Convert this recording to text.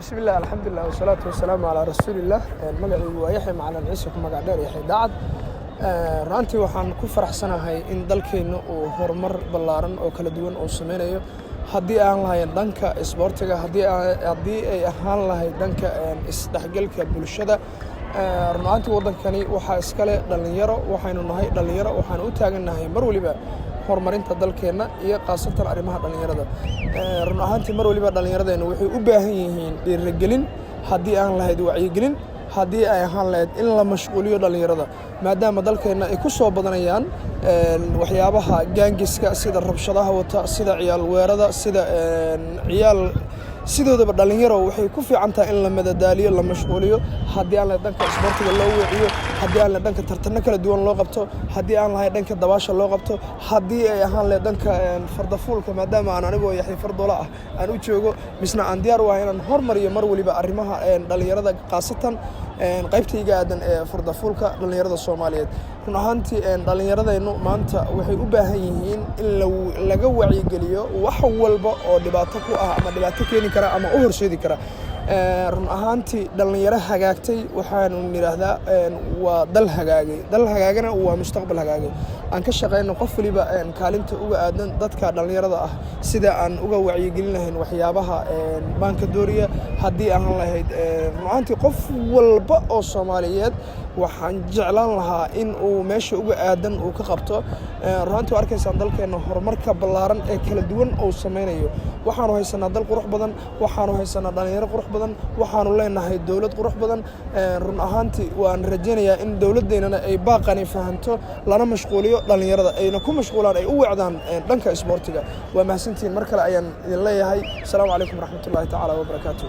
Bismillah, alxamdulilah, wasalaatu wasalaamu calaa rasuuliillah. Magacaygu waa Yaxya Macalin Ciise, ku magac dheer Yaxya Daacad. Runtii waxaan ku faraxsanahay in dalkeenna uu horumar ballaaran oo kala duwan uu sameynayo, haddii aan lahayn dhanka isboortiga, haddii ay ahaan lahayd dhanka isdhexgalka bulshada. Run ahaantii waddankani waxaa iskale dhallinyaro. Waxaynu nahay dhallinyaro, waxaan u taagannahay mar waliba horumarinta dalkeenna iyo khaasatan arrimaha dhallinyarada. Run ahaantii mar waliba dhallinyaradeenna waxay u baahan yihiin dhiirigelin, haddii aan lahayd wacyigelin, haddii ay ahaan lahayd in la mashquuliyo dhallinyarada, maadaama dalkeenna ay ku soo badanayaan waxyaabaha gangs-ka, sida rabshadaha wata, sida ciyaal weerada, sida ciyaal sidoodaba. Dhallinyaro waxay ku fiican tahay in la madadaaliyo, la mashquuliyo, haddii aan lahayd dhanka isboortiga loo weeciyo, haddii aan lahayd dhanka tartano kala duwan loo qabto, haddii aan lahayd dhanka dabaasha loo qabto, haddii ay ahaan lahayd dhanka fardafuulka, maadaama aan anigoo Yaxya Fardoola ah aan u joogo, misna aan diyaar u ahay inaan hormariyo mar waliba arrimaha dhallinyarada, khaasatan qaybta iga aadan ee fardafuulka dhallinyarada Soomaaliyeed. Run ahaantii dhallinyaradeennu maanta waxay u baahan yihiin in laga wacyigeliyo wax walba oo dhibaato ku ah ama dhibaato keeni kara ama u horseedi kara. Run ahaantii dhallinyaro hagaagtay waxaanu nidhaahdaa waa dal hagaagay, dal hagaagana waa mustaqbal hagaagay. Aan ka shaqayno qof waliba kaalinta uga aadan dadka dhallinyarada ah, sida aan uga wacyigelin lahayn waxyaabaha maanka dooriya, haddii aan lahayd. Run ahaantii qof walba oo Soomaaliyeed waxaan jeclaan lahaa in uu meesha uga aadan uu ka qabto. Runaantii waa arkaysaan dalkeenna horumarka ballaaran ee kala duwan uu sameynayo. Waxaanu haysanaa dal qurux badan, waxaanu haysanaa dhalinyaro qurux badan, waxaanu leenahay dowlad qurux badan. Run ahaantii waan rajaynayaa in dowladdeennana ay baaqani fahanto, lana mashquuliyo dhalinyarada, ayna ku mashquulaan, ay u wacdaan dhanka isboortiga. Waa mahadsantihiin, mar kale ayaan idin leeyahay. Asalaamu calaykum waraxmatullaahi tacaala wabarakaatu.